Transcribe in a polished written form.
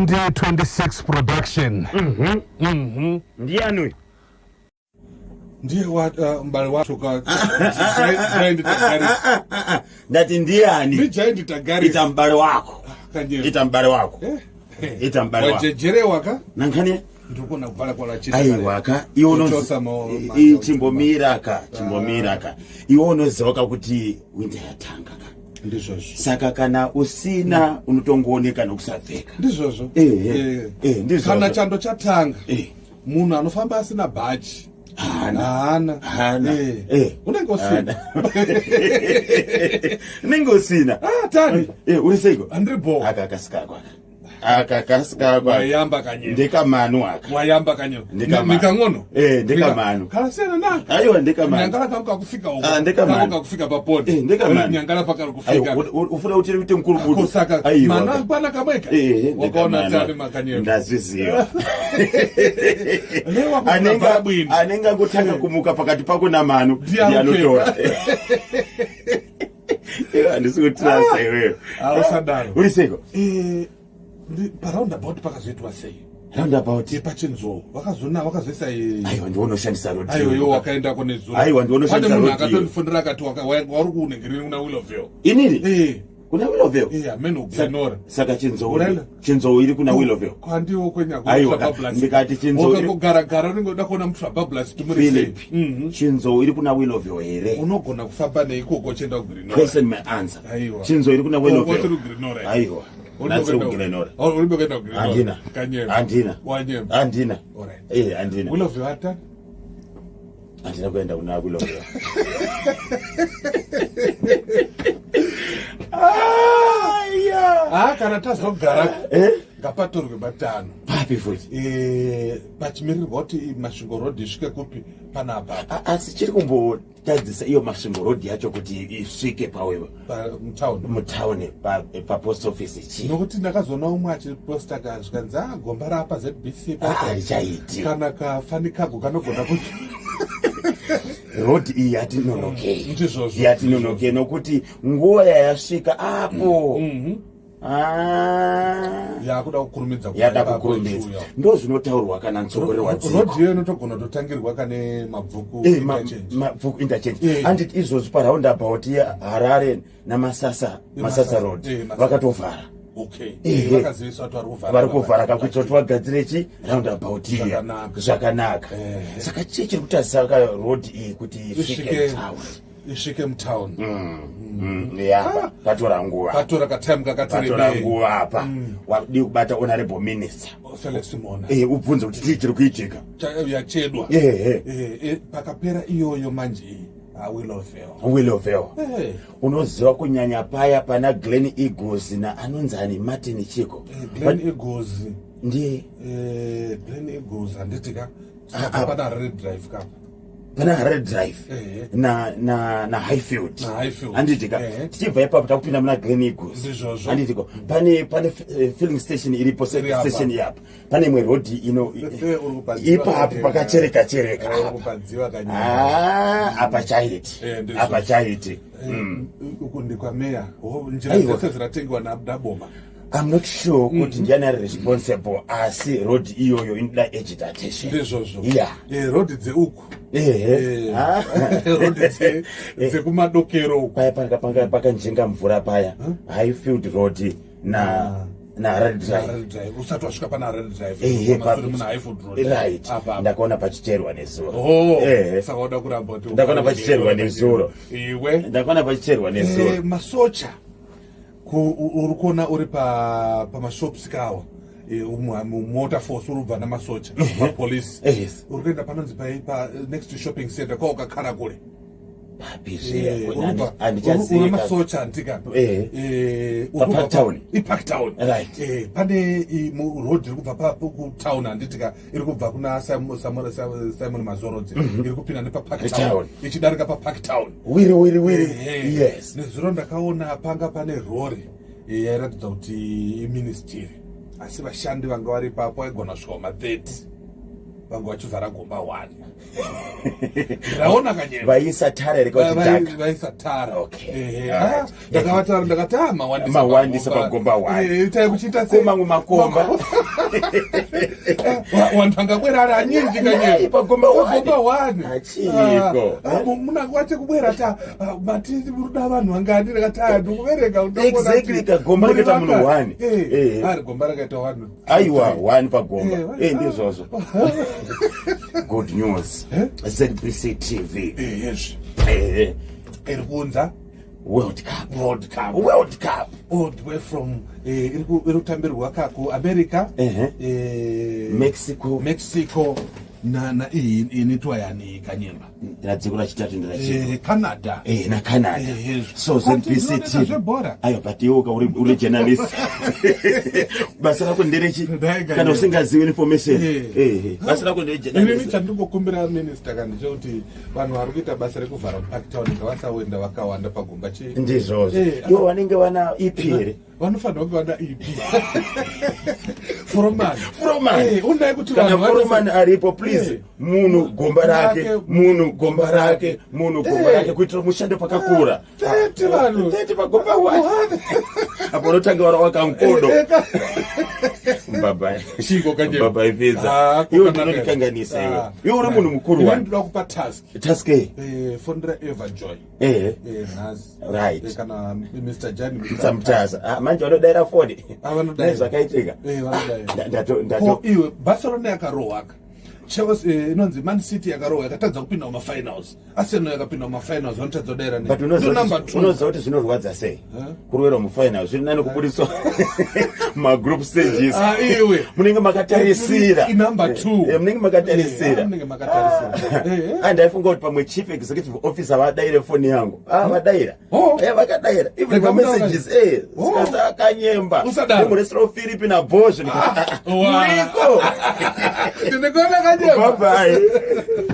2026 production. Ndiani uyu? Ndiye wa mbale wacho ka Giant Tagaris. Ndati ndiani? Ndi Giant Tagaris. Ita m'bale wako. Kanyero. Ita m'bale wako. Eh. Ita m'bale wako. Wajejerewa ka? Nankhani? Ndikuona kuvala kwa lachita. Aiwa ka iwe unozi- Kuchosa chimbomira ka, chimbomira ka. Iwe unoziva ka kuti winter yatanga ka. Ndizvozvo. Saka kana usina unotongooneka nokusapfeka. Ndizvozvo. Eh, ndizvozvo. Kana chando chatanga. Munhu anofamba asina bhachi. Haana. Haana. Haana. Unenge usina. Unenge usina. Ah, Tani. Uri seiko? Andiri bho. Aka kasikako aka. Aka kasikako. Wayamba kanyero. Ndekamanu aka. Wayamba kanyero. Ndikamanu. Nikang'ono. Ndikamanu. Kalasiyana nako. Aiwa ndikamanu. Nyangala kangu kakufika uko. Ah, ndikamanu. Kangu kakufika paponi. Ndikamanu. Nyangala pakari Aiwa, kufika. ufuna kuti kuti mukuru budu. Kosaka. Aiwa. Mana pana kamweka. Wakaona Ndikamanu. Tani makanyero. Ndazviziva. Lewa Anenge kukabva bwino. anenge angotanga kumuka pakati pako namanu Ndiye ndiye anotora. Iwe handisi kutrasta iwewe. Ah, usadaro. Uri seiko? Paroundabout pakazoitwa sei? Roundabout. Yepachinzou. Vakazona vakazoisa Aiwa ndiwonoshandisa road. Aiwa iwe wakaendako nezuro. Aiwa, ndionoshandisa Pane munhu road iyo. akatondifundira akati wauri kunenge kuna Willowvale. Inini? Kuna Willowvale? Eh, amene uGlenora. Saka Chinzou. Uraenda? Chinzou iri kuna Willowvale. Kwandiwo kwenya Aiwa, ndikati Chinzou Wakangogaragara unenge uda kuona mutrabablas timuri sei. Philip. Chinzou iri kuna Willowvale here? Unogona kufamba neikoko uchienda kuGlenora. Question my answer. Aiwa. Chinzou iri kuna Willowvale. Usiri kuGlenora. Aiwa. Natsiri kuGlenora. Uri kuenda kuGlenora. Handina. Kanyema. Handina. Wanyema. Handina. Alright. Handina. Willowvale ata? Handina kuenda kuna Willowvale. Aya. Ah, kana tazogara ngapatorwe matano. Papi futi? Pachimirirwa kuti Masvingo Road isvike kupi panapa. Asi chiri kumbotadzisa iyo Masvingo Road yacho kuti isvike pawewe Mutown. Mutauni papost office chii? Nokuti ndakazoona umwe achiposta ka zvikanzi a gomba rapa ZBC. Ah, harichaiti. Kana kafani kago kanogona kuti Road iyi yatinonokei. Ndizvozvo. Yatinonokei nokuti nguva yayasvika apo. Ah. Yakuda kukurumidza kubva Yada ipapo kukurumidza. ichiuya. Ndo zvinotaurwa kana mutsogori wadziko. Road iyo inotogona kutotangirwa kane Mabvuku interchange. Mabvuku interchange. Handiti izvozvi paroundabout yeHarare naMasasa, Masasa Road Masasa. vakatovhara. Vakaziviswa kuti vari kuvhara. Vari kuvhara kakuitira kuti vagadzire chi roundabout iya. Zvakanaka. Zvakanaka. Saka chii chiri kutadzisa ka road iyi kuti isvike mutown? Isvike mutown. Ya, patora nguva. Patora katime kakati Patora rebei. nguva apa. Wadii kubata honorable minister? Felix Mhona. Ubvunze kuti chii chiri kuitika. Yachedwa. Ehe. Pakapera iyoyo manje iyi Willowvale. Willowvale. Unoziva kunyanya paya pana Glen Eagles na anonzani Martin Chiko. Glen Eagles. Ndiye. Glen Eagles handiti ka? Ah, ah. Pana Harare Drive kapa. Pana Harare Drive na Highfield. Na Highfield. Handiti ka? Tichibva ipapo takupinda muna Glen Eagles. Ndizvozvo. Handiti ko? Pane filling station iripo Iri apa. station iapa. Pane imwe road ino Uri kupadziva ipapo pakachereka chereka. Uri kupadziva kanyama. Ah, apa chaiti. Ndizvozvo. Apa chaiti. Uku ndikwameya. Oh, njira Aiwa. dzese dziratengiwa naboma. I'm not sure kuti ndiani ari responsible, asi road iyoyo inoda urgent attention. Ndizvozvo. Yeah. Road dzeuku. Ehe. Ah. Road dzekumadokero uku. Paya panga pakanjenga mvura paya. Highfield Road na Harare Drive. Harare Drive. Usati wasvika pana Harare Drive. Ehe. Pamashure muna Highfield Road. Right. Apa, apa. Ndakaona pachicherwa nezuro. Oh, Ehe. saka wada kuramba kuti Ndakaona pachicherwa nezuro. Iwe. Ndakaona pachicherwa nezuro. Masocha uri kuona uri pamashops kawa mumota force uri kubva namasocha mapolisi. Uri kuenda panonzi pai pa next to shopping center kwa ukakara kure. Papi zviya? Uri una masocha handika? Pa Park Town? IPark Town. Right. Pane road iri kubva kutown handitika, iri kubva kuna Simon Mazorodze, iri kupinda nepaPark Town. Town ichidarika paPark Town. Wiri wiri wiri. Ehe. Yes. Nezuro ndakaona panga pane rori yairatidza kuti iministry, asi vashandi vanga vari ipapo vaigona kusvika kuma 30. Vanga vachivhara gomba one. Ndaona kanyemba. Vaisa tara here kuti dhaka? Vaisa tara. Okay. Eh, ah, ndakavatara ndakati ah mawandisa. Mawandisa pagomba one. Eh, itai kuchiita sei? Mamwe makomba. Eh, vanhu vangabwera ari anyinji kanyemba. Pagomba one. Pagomba one. Achiko. Ah, muna wache kubwera ta ah, mati muruda vanhu vangani ndakati ah ndikuverenga Exactly kagomba rakaita munhu one. Eh. Ari gomba rakaita one. Aiwa one pagomba. Eh ndizvozvo. Good news. ZBC TV. Yes. Eh. Iri kuunza World Cup. World Cup. World Cup. All the way from eh, iri kutambirwa ka kuAmerica. Eh, Mexico. Mexico na na iyi inoitwa yani kanyemba. Radziko rachitatu nderachii eh, Canada. Eh, na Canada. Eh, so ZBC TV. Ayo but iwe uka uri journalist. Basa rako nderechi kana usingazivi information. Eh, eh basa rako ndere journalist. Ini chandingokumbira minister kana ndechekuti vanhu vari kuita basa rekuvhara Parktown ngavasaenda vakawanda pagomba chii. Ndizvozvo. Ivo vanenge vana EP here? Vanofanirwa kunge vana EP. Froman. Froman. Eh, unai kuti kana Froman aripo please. Eh. Munhu gomba rake, munhu gomba rake, munhu gomba rake kuitira mushando pakakura. 30 vanhu. 30 pagomba one. Apo unotanga wara wakankodo. Baba. Chiko kanje. Baba ipedza. Ah, Iwe unondikanganisa iwe. Iwe uri munhu mukuru wani. wani. Ndinoda kupa task. Task eh. Eh, fonera Everjoy. Eh. Eh, nhasi. Right. Eh, kana Mr. Jani. Mr. Mutasa. Ah, manje vanodaira foni. Ah, vanodaira. Nezvakaitika. Eh, vanodaira. Ndato ndato. Ko iwe Barcelona yakarohwaka. Chelsea eh, inonzi Man City yakarohwa yakatadza kupinda mumafinals. Arsenal yakapinda mumafinals vanotadza kudaira nei. But unoziva kuti zvinorwadza sei? Kurovera mufinal zviri nani kubudiswa magroup stages. Ah, iwe. Munenge makatarisira. I number 2. Eh, munenge makatarisira. Munenge makatarisira. Eh. Ah, ndaifunga kuti pamwe chief executive officer vadaire foni yangu. Ah, vadaira. Oh. Eh, vakadaira. Even Rega ma messages eh, Oh. zikasa akanyemba. Usadaro. Nemuresero Philip na Bozho. Ah, Muriko. Ndinokuona kanyemba. Bye bye.